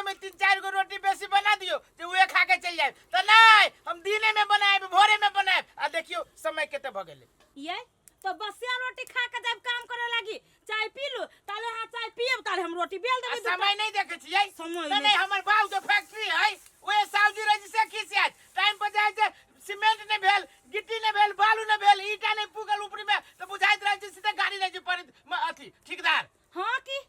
में 3-4 गो रोटी बेसी बना दियो जे उहे खा के चलि जायब। तऽ नहि, हम दिने में बनायब, भोरे में बनायब। आ देखियो समय कते भऽ गेलै। ये तो बसिया रोटी खा के जाब काम करे लागी, चाय पी लू ताले। हाँ, चाय पियब ताले हम रोटी बेल आ देबै दूटा। समय नहीं देखे छियै। समय नहीं। नहि। नहीं, हमर बाप के फैक्ट्री है, ओए साउजी रही से खिसियात टाइम पर जाय छै। सीमेंट नहीं भेल, गिट्टी नहीं भेल, बालू नहीं भेल, ईटा नहीं पुगल ऊपरी में, तो बुझाइत रहै छै सीधे गाड़ी रहै छै पर अथी ठेकेदार। हाँ की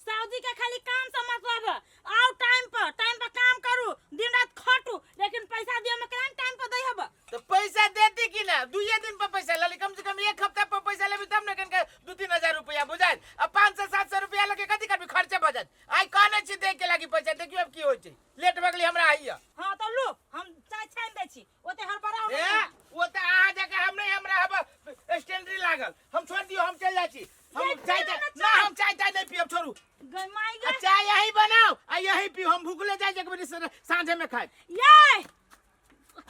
साउजी के खाली काम से मतलब है। आओ टाइम पर काम करू, दिन रात खटू, लेकिन पैसा दियो में केना टाइम पर दै हब। तो पैसा देती कि ना? दुइये दिन पर पैसा लली, कम से कम एक हफ्ता पर पैसा लेबी तब ने कनका 2-3 हजार रुपया बुझाइत। अब 500-700 रुपया लगे कथी करबी, खर्चा भऽ जायत। आइ कहने छी दे के लागी पैसा, देखियो अब की होइ छै। लेट भऽ गेली हमरा आइया। हाँ तो लू, हम चाय छानि दै छी, ओते हड़बड़ाउ ए नहि। ओ तऽ अहाँ जाके हम नहीं, हमरा हब स्टेंडरी लागल, हम छोड़ दियो, हम चल जाइ छी। हम ये चाय पियो ताय ना ना, चाय। हम चाय ताय नहीं पियब, छोड़ू। गई माई आ गे। चाय यही बनाओ आ यही पियो, हम भूखले जाइ एक बेरी साँझे में खाए। ये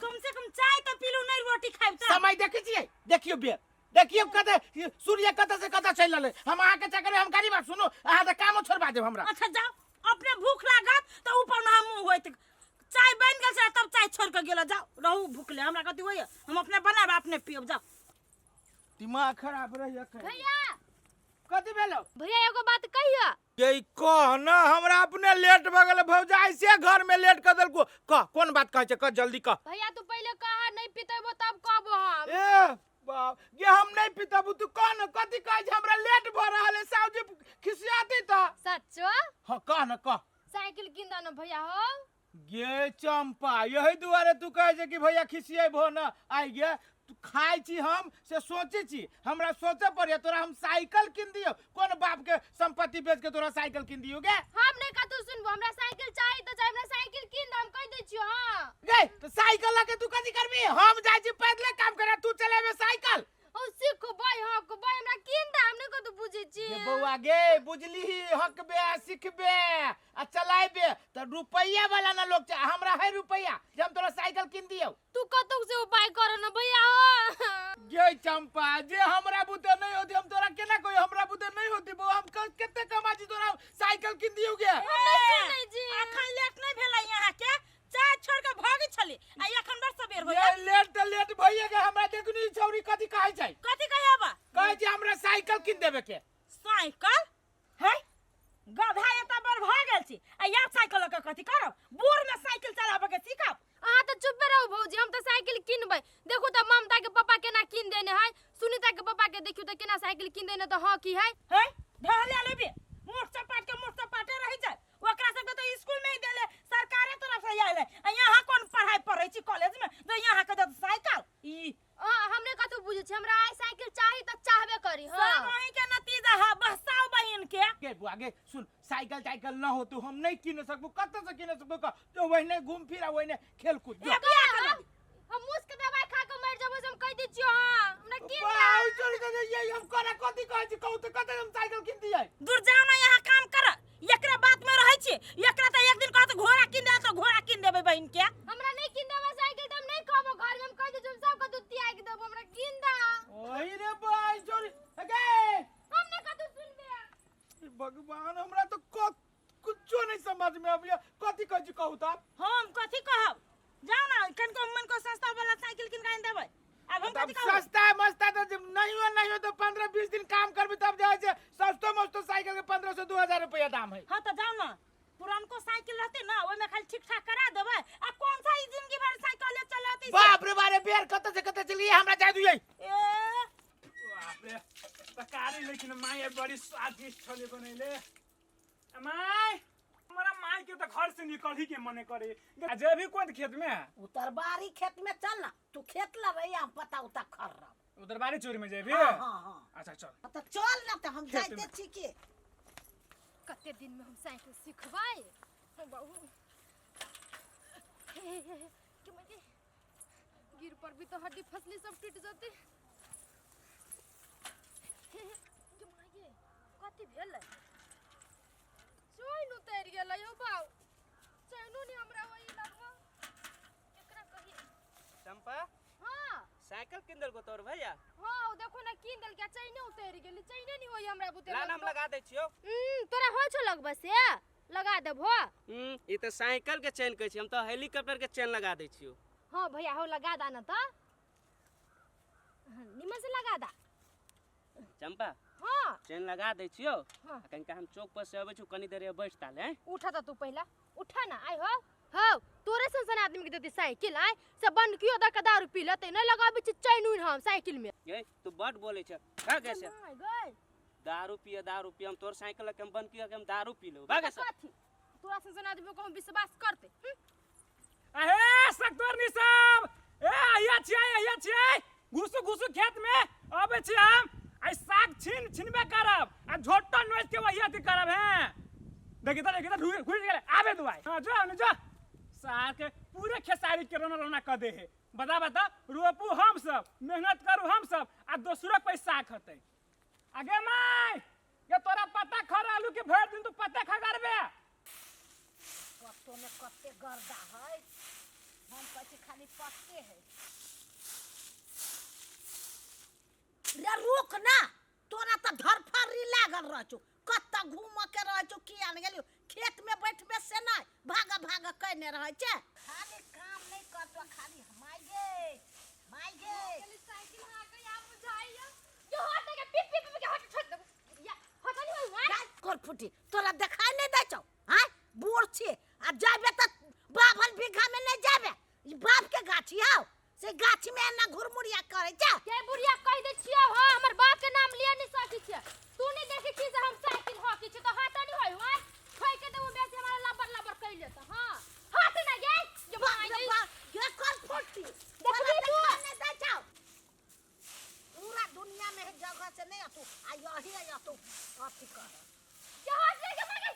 कम से कम चाय तो पीलू, नहीं रोटी खाइब त। समय देखै छियै? देखियौ बेर, देखियौ कते सूर्य कतऽ से कतऽ चलि रहलै। हम अहाँके चक्कर में हम गाड़ी बात सुनू, अहाँ तऽ कामो छोड़बा देब हमरा। अच्छा जाओ, अपने भूख लागत तो ऊपर में हम मुंह होइत चाय बन गेल छै तब चाय छोड़ के गेल। जाओ, रहू भूखले, हमरा कथी होइए, हम अपने बनाब अपने पियब, जाओ। दिमाग खराब रहैया। भैया। कथी भेलो? भैया, एगो बात कहियो। ये कह न, हमरा अपने लेट भऽ गेलै, भौजाई से घर में लेट कर देलको। कह, कोन बात कहै छै, कह जल्दी कह। भैया, तू पहिले कहा नहीं पितेबो तब कहबो हम। ए बाप ये, हम नहीं पितबू, तू कह न कथी कहै छै। हमरा लेट भऽ रहल है, साउजी खिसियाती तऽ। सच्चो? हाँ, कह न, कह। साइकिल किन दो न भैया हो। गे चंपा, यही दुआरे तू कहै छै कि भैया खिसियेबो न। आइ गे, तू खाइ छी हम से सोचै छी, हमरा सोचे पड़ैया तोरा हम साइकिल किन दियौ। कोन बाप के संपत्ति बेच के तोरा साइकिल किन दियौ गे? हम नहीं कतौ सुनबो, हमरा साइकिल चाही त चाही, हमरा साइकिल किन दो, हम कह दै छियो। हां। गे तो साइकिल लके तू कथी करबी? हम जाइ छी पैदले काम करे, तू चलेबे साइकिल? ओ सिखबै हकबै, हमरा किन दे, हम नहीं कतौ बुझै छी। गे बौआ गे, बुझलीही? हकबे आ सिखबे आ चलाबे तऽ रुपैया वाला ना लोग छै। हमरा है रुपैया जे हम तोरा साइकिल किन दियौ? तू कतौ से उपाय कर न भैया हो। गे चंपा, जे हमरा बुते नहीं होती हम तोरा केना कहियो? हमरा बुते नहीं होती बौआ, हम कते कमा छी तोरा साइकिल किन दियौ गे? सुनै छी। अखन लेट नहीं भेलै यहाँ के? चाय छोड़ के भागै छली आ एखन बड़ सबेर होइया। ये लेट तऽ लेट भइए गे। हमरा देखनी छौरी कथी कहै छै। कथी कहै बा? कहै छै हमरा साइकिल किन देबे के। साइकिल है? गधा एता बड़ भऽ गेल छी आ यार साइकिल लऽ के कथी करब? बूढ़ में साइकिल चलाबे के सीखब? अहाँ तऽ चुपे रहू भौजी, हम तऽ साइकिल किनबै। देखू तऽ ममता के पापा केना किन देने है, सुनीता के पापा के देखियौ तऽ केना साइकिल किन देने, तऽ हँ की है। है ढहले लेबे, मुठ चपाट के मुठ चपाटे रहि जाय। ओकरा सबके तऽ स्कूल में ही देले, सरकारे तरफ से आयल है, आ यहाँ कोन पढ़ाई पढ़ै छी कॉलेज में जे यहाँ के देत साइकिल ई? अहाँ हमरे कथू बुझै छी, हमरा आइ साइकिल चाही तऽ चाहबे करी। हाँ। सब अहीं के नतीजा है बहसाओ बहिन के। गे बुआ गे सुन, साइकिल ताइकिल न हो तू हम नहीं किन सकबो। कतऽ से किन सकबो कह? तो वहीने घूम फिर आ वहीने खेल कूद जो। ए, बियाह कर हम हम मूस के दवाई खा के मर जेबो से हम कह दै छियो। हाँ, हमरा किन दे। बाउ छोड़ के ये हम कोना कथी कहै छी कहू तऽ? कतऽ हम साइकिल किन दियै? दूर जाओ ना, यहाँ काम कर, एकरा बात में रहै छी। एकरा तऽ एक दिन कहत घोड़ा किन दे तऽ घोड़ा किन देबै बहिन के। हमरा नहीं किन देबो साइकिल तऽ हम नहीं कहबो घर में, हम कह दै छियो, हम सबके दूध त्याग देबो, हमरा किन दे। ओही रे बाइ छोड़ गे। हम नहीं कतौ सुनबे। हे भगवान, हमरा तो कुछो नहीं समझ में आबिया। कथी कहै छी कहू तऽ? हम कथी कहब? जाओ ना, कनको मन को सस्ता वाला साइकिल किन के आनि देबै। आब हम तब कथी कहब? सस्ता मस्ता तो जब नहीं हो, नहीं हो तो 15-20 दिन काम करबी तब जाइ छै। सस्तो मस्तो साइकिल के 1500-2000 रुपया दाम है। हाँ तो जाओ ना, पुरानको साइकिल रहते ना, ओहिमे खाली ठीक ठाक करा देबै, आ कौन सा ई जिंदगी भर साइकिल चलती से? बाप रे बारे, बेर कतऽ से कतऽ चलिए, हमरा जाय दियै। ए बाप रे, तरकारी लेकिन माय बड़ी स्वादिष्ट छले बनैले। आ माय, हमरा माय के तऽ घर से निकल ही के मने करे। आ जेबही कोन खेत में? उतरबारी खेत में चल ना तू, खेत लबै हम पता उता खर्रब। उतरबारी चोरी में जेबही? हाँ हाँ हाँ। अच्छा चल। हाँ, तऽ चल ना तऽ हम खेत जाइते में। छी के। कते दिन में हम साइकिल सिखबै बहु। हे, हे, हे, के मगे गिर पर भी तो हड्डी फसली सब टूट जते। हे, हे, के मागे कथी भेलै? चैन उतरि गेलै यौ बाउ, चैनो नहि हमरा वही लगबो। केकरा कही? चंपा। हाँ। साइकिल किन देलको तोर भैया? हाँ, ओ देखो ना, कीन देलकै आ चैने उतरि गेलै, चैने नहि होइए हमरा बुते। ला ना, हम लगबो। लगा दै छियौ। तोरा होइ छौ लगबे से? लगा देबहो। ई तऽ साइकिल के चेन कहै छी, हम तऽ हेलीकॉप्टर के चेन लगा दै छियौ। हाँ भैया हो लगा दा ना त, निमन से लगा दा। चंपा हाँ चेन लगा दै छियौ। हाँ। आ कनिका हम चौक पर से अबै छियौ, कनी देर बैठ ताले हैं। उठा त तू पहिला उठा ना। आइ हो हो तोरे सन सन आदमी के देती साइकिल आइ से बंद कियो द के दारू पी लेतै, नहीं लगाबै छी चैन उन हम साइकिल में। गे तू बड बोलै छ का गैसे my गई दारू पिए दारू पिए, हम तोर साइकिल के हम बंद किया के हम दारू पी लेब भागे से। कथी तोरा सन सन आदमी को हम विश्वास करते? अहे सकतोरनी सब, ए आइया छियै आइया छियै, घुसु घुसु खेत में अबै छी हम। आई साग छीन छिनबे करब आ झोटा नोच के वही अथी करब। हैं देखी त देखी त घुस गेलै, आबे दुआई। हां जो न जो साग के पूरे खेसारी के रोना रोना क दे है। बता बता रोपू हम सब, मेहनत करू हम सब आ दोसरो पैसा खतै। आगे माय ये तोरा पत्ता खर आलू के भरि दिन तू पत्ता खगरबे। पत्तो में कते गर्दा है, हम कहै छी खाली पत्ते है। रे रुक ना, तोरा तऽ धरफड़ी लागल रहै छौ, कतऽ घूमऽ के रहै छौ किया ने गेलियौ, खेत में बैठबे से नहि भाग भाग कयने रहै छै। खाली काम नहि करतौ, खाली माय गे माय गे। साइकिल हाँ के आ बुझाइयो जो हट के पिप पिप के हट छोड़ देबो या हट नहीं होई। जाय कर फुटी, तोरा देखाइ नहि दै छौ? आँय बूढ़ छी आ जाबे तऽ बाभन बीघा में नहि जाबे, ई बाप के गाछी हौ से गाछी में एना घुरमुरिया करै छै। के बुढ़िया कह दे छियो हो, हमर बाप के नाम लिया नहीं सकी छियै। तू नहीं देखै छी जे हम साइकिल हॉकी छी तऽ हट नहीं होई होय खाइ के देबो बेसी हमरा लबर लबर कहि लेत। हां हट ना गे जो बाप माय रे गई। बाप, ये कर फुटी, देखबी तोरा तू? देखाइ नहि दै छौ? पूरा दुनिया में जगह से नहीं अतु आ यही अतु अथी कर के हट ले के माय गई।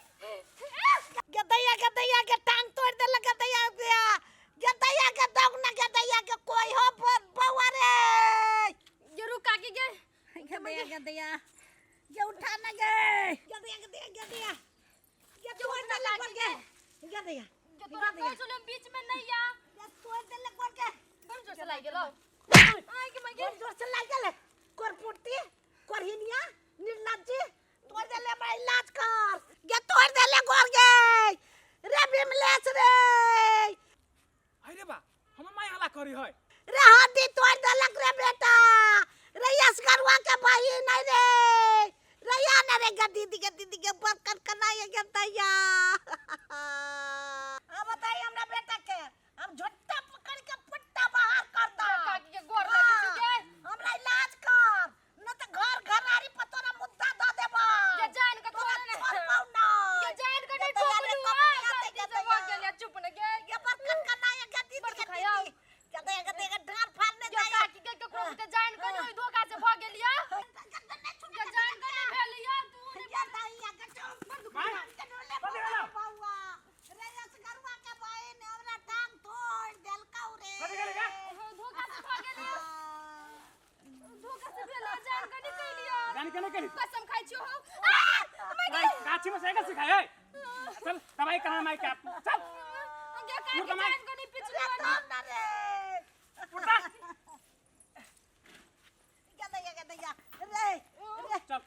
गदैया गदैया के टांग तोड़ देलक, गदैया गदैया के दौग ना गदैया के कोई हो बौआ रे। ये रुक काकी गे गदैया गदैया ये उठा ना गे गदैया गदैया गदैया ये तोड़ देलक बोल गे गदैया के तोरा कहै छलो बीच में नहीं आ, ये तोड़ देलक बोल गे। बड़ जोर से लागि गेलो आइ के माय गे, बड़ जोर से लागि गेलै। करपुटी करहिनिया निर्लज्जी तोड़ देले, हमरा इलाज कर गे, तोड़ देले गोर गे रे बिमलेश रे। अरे बा हम माय हला करी है रे हड्डी तोड़ देलक रे बेटा रे, यसगरुआ के बहिन है रे रे, या ना रे गदी दी गदी दी के बर कर कनाय गे दैया। अब बताइए हमरा बेटा के हम झोटा पकड़ के पुट्टा बाहर कर दा। काकी के गोर लागि छी गे। हमरा इलाज कर न त घर घरारी पर तोरा मुद्दा द देबा के जान के तोरा तोरा ने छोड़बौ ना के जान के नहीं गदैया रे, ठोकलू कपड़े आ आते गलती से गदैया। भऽ गेल चुप न गे। ये बर कर कनाय गदी बड़ दी दुखाय आउ। गदी गदैया गदैया के डांर फाड़ने के जाय काकी के ककरो के जान के नहीं धोखा से भऽ गेल या के जान के नहीं भेल या तू ने माय कथी भेलौ? कथी गेलै गे? धोखा से भऽ गेल या धोखा से भेल या जान के नहीं कैलिया जान के नहीं केली? कसम खाइ छियो हो आ my माय गाछी में साइकिल सिखाए है। चल दवाई कहाँ माय के चल गे काकी मुर्गा माय। जान के नहीं पिछले उठा चल चल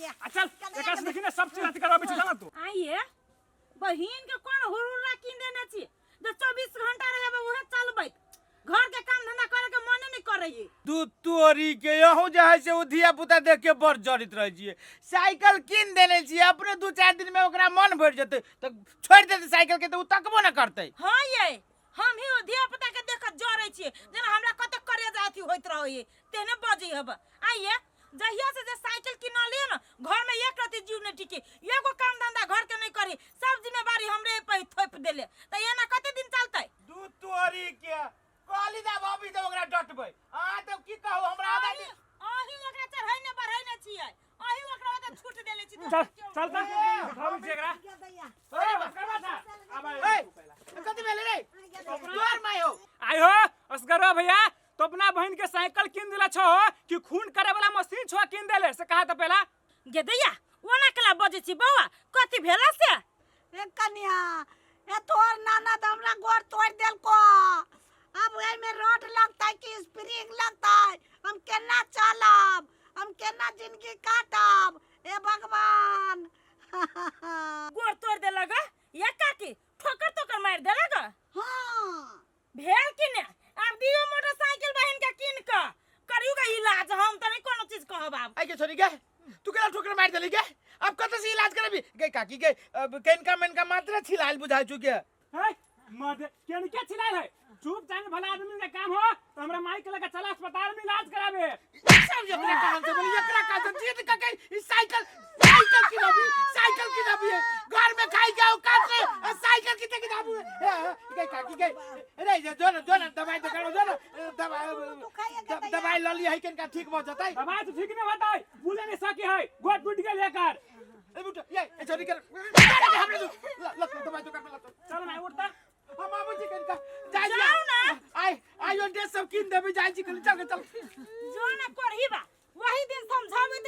आ चल एकरा से देखी ना सब चीज अथी करवाबै छी चल ना तू। आइए बहिन के कोन हुरुरा कीन देने छी जे 24 घंटा रहबे उहे चलबै, घर के काम धंधा करे के मने नहीं करैये। दूध तोरी के यहूँ जे है से ओ धिया पुता देख के बड़ जड़ित रहै छियै। साइकिल कीन देने छियै अपने 2-4 दिन में ओकरा मन भरि जेतै तऽ छोड़ि देतै साइकिल के तऽ ओ तकबो न करतै। हाँ ये हम ही ओ धिया पुता के देख के जरै छियै जेना हमरा कते करेजा अथी होइत रहै तेहने बजै हब। आइए जहिया से जे साइकिल किनलियै न घर में एक रत्ती जीव नहीं टिके, एगो काम धंधा घर के नहीं करी, सब जिम्मेवारी हमरे पे थोप देले, त एना कते दिन चलतै? दूध तोरी के कहली दा भाभी तऽ ओकरा डटबै अहाँ तऽ की कहू हमरा आधा दिन अहीं ओकरा चढ़ैने बढ़ैने छियै, अहीं ओकरा ओतऽ छूट देले छी। चल चल त दिखाबै छी एकरा। ए असगरवा था आब ए, कथी भेलै रे तोर my हो। आई हो असगरवा भैया तो अपना बहन के साइकिल किन दिला छो कि खून करे वाला मशीन छो किन देले से कहा त पहला। गेदैया ओना केला बजै छी बौआ, कथी भेला से? ए कनिया ए तोर नाना त हमरा गोर तोड़ देलको, अब एहिमे रड लगतै कि स्प्रिंग लगतै, हम केना चलब? हम केना जिंदगी काटब हे भगवान। गोड़ तोड़ देलक या काकी ठोकर तोकर मारि देलक? हाँ। भेल कि ने? आब दियो मोटरसाइकिल बहिन के कीन के करियो के इलाज, हम त नहीं कोनो चीज कहब आब। आई के छोरी गे, तू केना ठोकर मारि देली गे? अब कतऽ से इलाज करबी गे काकी गे? अब केनका मेनका मात्र छिलायल बुझाइ छु गे। है मर्द केन के छिलायल है? चुप चांग भला आदमी के काम हो तो हमरा माई के लगा चला अस्पताल में इलाज कराबे। सब एकरा कहां से बोली, एकरा कहां से जीत के गई ई साइकिल, साइकिल की नबी, साइकिल की नबी है घर में खाई के औकात नहीं आ साइकिल की ते किताब गई काकी गई। रे जे जो ना जो ना दवाई तो करो जो ना दवाई, दवाई ल ली है केनका ठीक भ जतै। दवाई तो ठीक नहीं होतै, बोले नहीं सकी है, गोड़ टूट गेल एकर। ए बुट ये ए छोरी कर अरे हमरे जो ल ल दवाई दुकान में ल। चल माई उठता। हम आबै छी कनिका जाइ छी। जाउ ना। आइ आइयो ड्रेस सब कीन देबै, जाइ छी कनि, चल चल। जो ना करही बा वही दिन समझाबे।